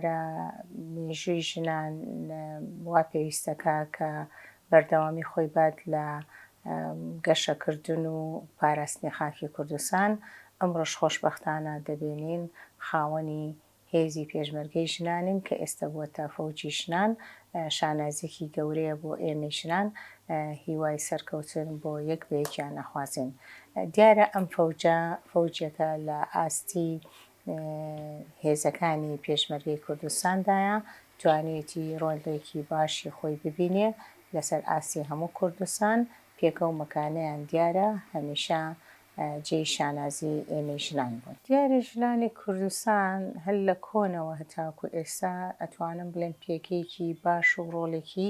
دیارە مێژووی ژنان وا پێویستەکا کە بەردەوامی خۆی بات لە گەشەکردن و پاراستنی خاکی کوردستان، ئەمڕۆش خۆشبەختانە دەبینین خاوەنی هێزی پێشمەرگەی ژنانین کە ئێستە بووەتە فەوجی ژنان، شانازیەکی گەورەیە بۆ ئێمەی ژنان، هیوای سەرکەوتن بۆ یەک بە یەکیان ئەخوازین. دیارە ئەم فەوجە فەوجێکە لە ئاستی هێزەکانی پێشمەرگەی کوردستاندایە، توانیویەتی ڕۆڵێکی باشی خۆی ببینێ لەسەر ئاستی هەموو کوردستان، پێگە و مەکانەیان دیارە، هەمیشە جێی شانازی ئێمەی ژنان بوون. دیارە ژنانی کوردستان هەر لە کۆنەوە هەتاکو ئێستا ئەتوانم بڵێم پێگەیەکی باش و ڕۆڵێکی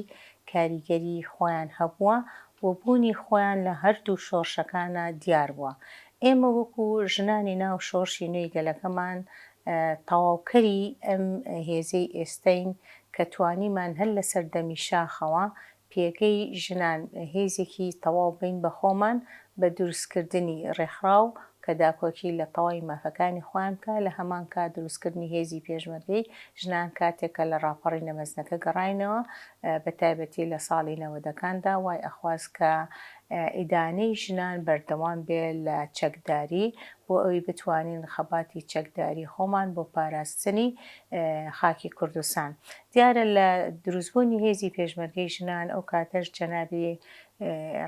کاریگەری خۆیان هەبووە و بوونی خۆیان لە هەردوو شۆڕشەکانا دیار بووە. ئێمە وەکو ژنانی ناو شۆڕشی نوێی گەلەکەمان تەواوکەری ئەم هێزەی ئێستەین کە توانیمان هەر لە سەردەمی شاخەوە پێگەی ژنان هێزێکی تەواو بین بە خۆمان بە دروستکردنی ڕێکخراو کە داکۆکی لە تەواوی مافەکانی خۆیان بکا لە هەمان کات دروستکردنی هێزی پێشمەرگەی ژنان کاتێک کە لە ڕاپەڕینە مەزنەکە گەڕاینەوە بە تایبەتی لە ساڵی نەوەدەکاندا وای ئەخواست کە ئیدانەی ژنان بەردەوام بێ لە چەکداری بۆ ئەوی بتوانین خەباتی چەکداری خۆمان بۆ پاراستنی خاکی کوردستان. دیارە لە دروستبوونی هێزی پێشمەرگەی ژنان ئەو کاتەش جەنابی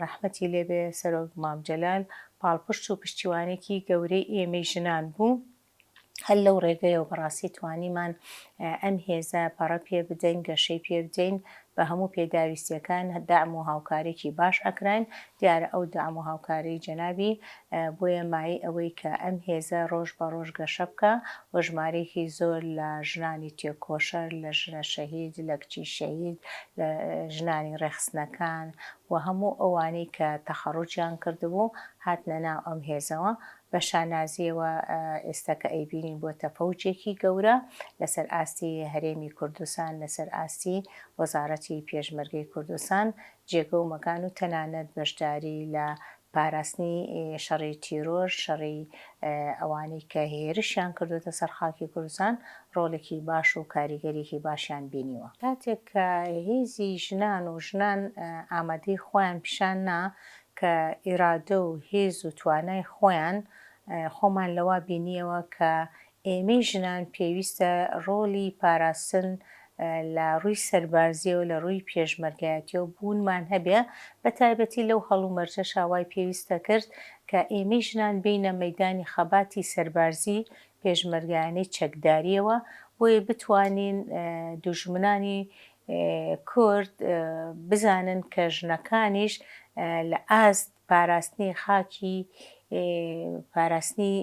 ڕەحمەتی لێ بێ سەرۆک مام جەلال پاڵپشت و پشتیوانێکی گەورەی ئێمەی ژنان بوو. هەر لەو ڕێگەیەوە بەڕاستی توانیمان ئەم هێزە پەڕە پێ بدەین، گەشەی پێ بدەین، بە هەموو پێداویستیەکان دەعم و هاوکاریی باش ئەکراین، دیارە ئەو دەعم و هاوکاریی جەنابی بۆیە مایەی ئەوەی کە ئەم هێزە ڕۆژ بە ڕۆژ گەشە بکا و ژمارەیەکی زۆر لە ژنانی تێکۆشەر، لە ژنە شەهید، لە کچی شەهید، لە ژنانی ڕێکخستنەکان و هەموو ئەوانەی کە تەخەڕوجیان کردبوو هاتنە ناو ئەم هێزەوە. بە شانازییەوە ئێستا کە ئەیبینین بۆتە فەوجێکی گەورە لەسەر ئاستی هەرێمی کوردستان، لەسەر ئاستی وەزاڕەتی پێشمەرگەی کوردستان جێگە و مەکان و تەنانەت بەشداری لە پاراستنی شەڕی تیرۆر، شەڕی ئەوانەی کە هێرشیان کردۆتە سەر خاکی کوردستان ڕۆڵێکی باش و کاریگەریی باشیان بینیوە. کاتێک کە هێزی ژنان و ژنان ئامادەی خۆیان پیشان نا کە ئیرادە و هێز و توانای خۆیان، خۆمان لەوە بینییەوە کە ئێمەی ژنان پێویستە ڕۆڵی پاراستن لە ڕووی سەربازییەوە، لە ڕووی پێشمەرگایەتییەوە بوونمان هەبێ، بە تایبەتی لەو هەڵومەرجەشا وای پێویستە کرد کە ئێمەی ژنان بێینە مەیدانی خەباتی سەربازی پێشمەرگایانەی چەکدارییەوە، بۆیە بتوانین دوژمنانی کورد بزانن کە ژنەکانیش لە ئاست پاراستنی خاکی پاراستنی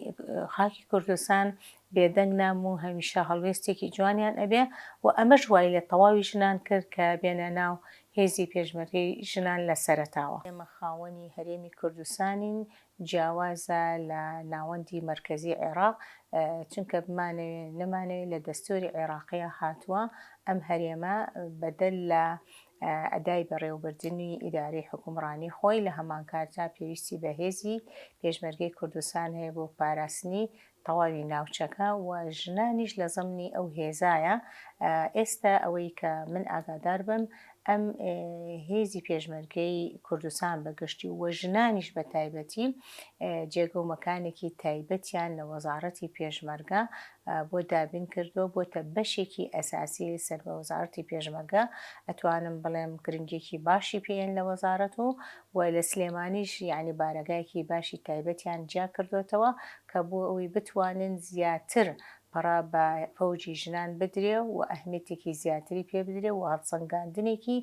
خاکی کوردستان بێدەنگ نام و هەمیشە هەڵوێستێکی جوانیان ئەبێ و ئەمەش وای لە تەواوی ژنان کرد کە بێنە ناو هێزی پێشمەرگەی ژنان لە سەرەتاوە. ئێمە خاوەنی هەرێمی کوردستانین جیاوازە لە ناوەندی مەرکەزی عێراق، چونکە بمانەوێ نەمانەوێ لە دەستوری عێراقیا هاتووە ئەم هەرێمە بەدەر لە ئەدای بەڕێوەبردنی ئیدارەی حوکمڕانی خۆی لە هەمانکاتدا پێویستی بە هێزی پێشمەرگەی کوردستان هەیە بۆ پاراستنی تەواوی ناوچەکە و ژنانیش لە زەمنی ئەو هێزایە ئێستا ئەوەی کە من ئاگادار بم ئەم هێزی پێشمەرگەی کوردستان بە گشتی و ژنانیش بە تایبەتی جێگە و مەکانێکی تایبەتیان لە وەزاڕەتی پێشمەرگە بۆ دابین کردووە بۆتە بەشێکی ئەساسی سەر بە وەزارەتی پێشمەرگە ئەتوانم بڵێم گرنگێکی باشی پێیەن لە وەزارەت و و لە سلێمانیش یعنی بارەگایەکی باشی تایبەتیان جیا کردوێتەوە کە بۆ ئەوەی بتوانن زیاتر پەڕە بە فەوجی ژنان بدرێ و ئەهمیەتێکی زیاتری پێ بدرێ و هەڵسەنگاندنێکی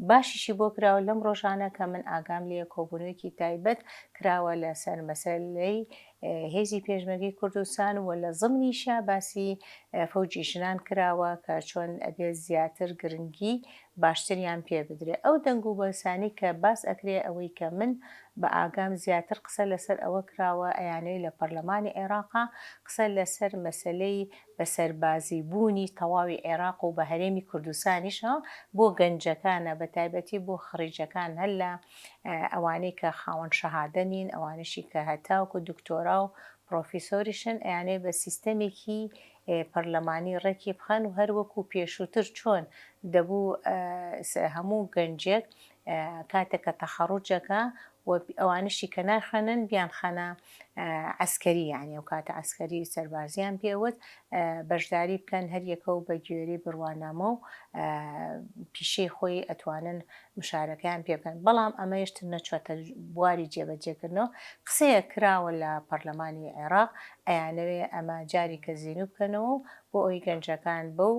باشیشی بۆ کراوە لەم ڕۆژانە کە من ئاگام لێیە کۆبوونەوەیەکی تایبەت کراوە لە سەر مەسەلەی هێزی پێشمەرگەی کوردستان و لە زمنیشا باسی فەوجی ژنان کراوە کە چۆن ئەبێ زیاتر گرنگی باشتریان پێ بدرێ. ئەو دەنگ و بەسانەی کە باس ئەکرێ ئەوەی کە من بە ئاگام زیاتر قسە لەسەر ئەوە کراوە ئەیانەوێ لە پەرلەمانی عێراقا قسە لەسەر مەسەلەی بە سەربازی بوونی تەواوی عێراق و بە هەرێمی کوردستانیشەوە بۆ گەنجەکانە بە تایبەتی بۆ خڕیجەکان هەر لە ئەوانەی کە خاوەن شەهادە نین ئەوانەشی کە هەتاوەکو دکتۆرا و پڕۆفیسۆریشن ئەیانەوێ بە سیستەمێکی. پەرلەمانی ڕێکی بخەن و هەر وەکو پێشووتر چۆن دەبوو هەموو گەنجێک کاتێک کە تەخەڕوجەکە و ئەوانەشی کە ناخوێنن بیانخەنە عەسکەری یانی ئەو کاتە عەسکەری سەربازیان پێوت بەشداری بکەن هەریەکە و بە گوێرەی بڕوانامە و پیشەی خۆی ئەتوانن مشارەکەیان پێ بکەن بەڵام ئەمە هێشتر نەچوەتە بواری جێبەجێکردنەوە قسەیەک کراوە لە پەرلەمانی عێراق ئەیانەوێ ئەمە جاری کە زینوو بکەنەوە و بۆ ئەوی گەنجەکان بەو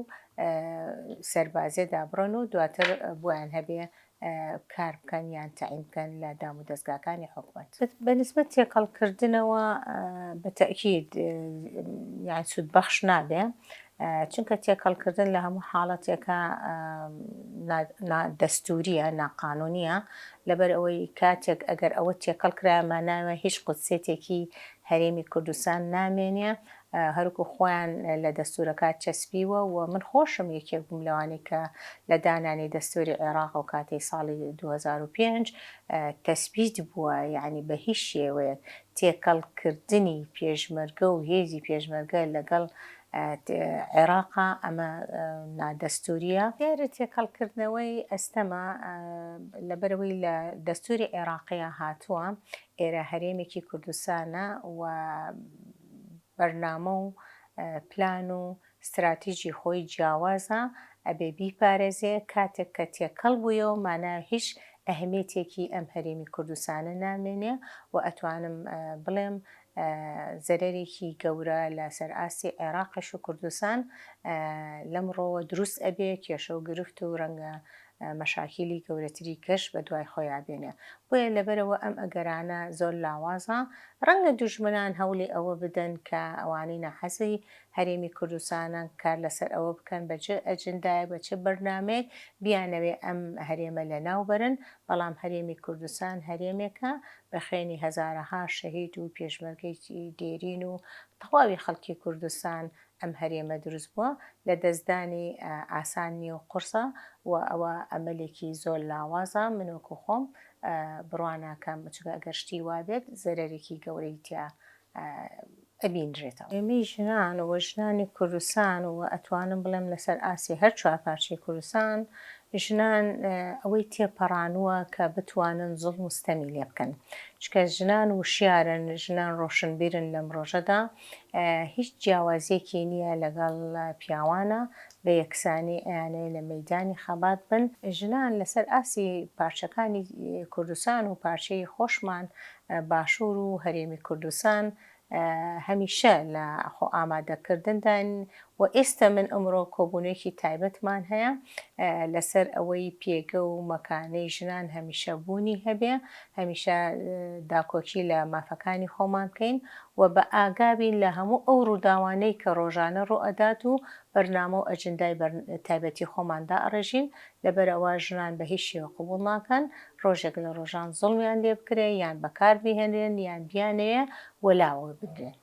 سەربازیەدا بڕۆن و دواتر بۆیان هەبێ کار بکەن یان تەعین بکەن لە دامودەزگاکانی حکومەت. بە نیسبەت تێکەڵ کردنەوە بە تەئکید یان سوودبەخش نابێ چونکە تێکەڵ کردن لە هەموو حاڵەتێکا نا دەستووریە ناقانونیە لەبەر ئەوەی کاتێک ئەگەر ئەوە تێکەڵ کرا ماناوە هیچ قودسێتێکی هەرێمی کوردستان نامێنێ هەروکو خۆیان لە دەستورەکە چەسپیوە و من خۆشم یەکێک بووم لەوانەی کە لە دانانی دەستوری عێراق ئەو کاتەی ساڵی 2005 تەسبیت بووە یانی بە هیچ شێوەیەک تێکەڵ کردنی پێشمەرگە و هێزی پێشمەرگە لەگەڵ عێراقا ئەمە نادەستوریە. دیارە تێکەڵ کردنەوەی ئەستەمە لەبەرئەوەی لە دەستوری عێراقیا هاتووە ئێرە هەرێمێکی کوردستانە و بەرنامە و پلان و ستراتیجی خۆی جیاوازە ئەبێ بیپارێزێ، کاتێک کە تێکەڵ بوویەوە مانا هیچ ئەهمیەتێکی ئەم هەرێمی کوردستانە نامێنێ و ئەتوانم بڵێم زەرەرێکی گەورە لە سەر ئاستی عێراقیش و کوردستان لەمڕۆوە دروست ئەبێ، کێشە و گرفت و رەنگە مەشاکیلی گەورەتری کەش بە دوای خۆیا بێنێ. بۆیە لەبەرئەوە ئەم ئەگەرانە زۆر لاوازە. ڕەنگە دوژمنان هەوڵی ئەوە بدەن کە ئەوانەی ناحەزی هەرێمی کوردستانن کار لەسەر ئەوە بکەن بە چ ئەجندایەک بە چ بەرنامەیەک بیانەوێ ئەم هەرێمە لەناو بەرن، بەڵام هەرێمی کوردستان هەرێمێکە بە خوێنی هەزارەها شەهید و پێشمەرگەی دێرین و تەواوی خەڵکی کوردستان ئەم هەرێمە دروست بووە، لە دەستدانی ئاسان نییە و قورسە و ئەوە ئەمەلێکی زۆر لاوازە، من وەکو خۆم بڕوا ناکەم، چونکە ئەگەر شتی وا بێت زەرەرێکی گەورەی تیا ئەبینرێتەوە. ئێمەی ژنان و ژنانی کوردستان و ئەتوانم بڵێم لەسەر ئاستی هەر چوارپارچەی کوردستان ژنان ئەوەی تێپەڕانووە کە بتوانن زوڵم و ستەمی لێ بکەن، چونکە ژنان وشیارن، ژنان ڕۆشنبیرن لەم ڕۆژەدا هیچ جیاوازیەکی نییە لەگەڵ پیاوانە، بە یەکسانی ئەیانەوێ لە مەیدانی خەبات بن. ژنان لەسەر ئاستی پارچەکانی کوردستان و پارچەی خۆشمان باشوور و هەرێمی کوردستان هەمیشە لە خۆ ئامادەکردنداین و ئێستە من ئەمڕۆ کۆبوونەوەیەکی تایبەتمان هەیە لەسەر ئەوەی پێگە و مەکانەی ژنان هەمیشە بوونی هەبێ، هەمیشە داکۆکی لە مافەکانی خۆمان بکەین و بە ئاگا بین لە هەموو ئەو ڕووداوانەی کە ڕۆژانە ڕووئەدات و بەرنامە و ئەجندای تایبەتی خۆمان دائەڕێژین، لەبەرئەوە ژنان بە هیچ شێوە قبوڵ ناکەن ڕۆژێک لە ڕۆژان زوڵمیان لێ بکرێ یان بەکار بهێنرێن یان بیانەوێ وەلاوە بنرێن.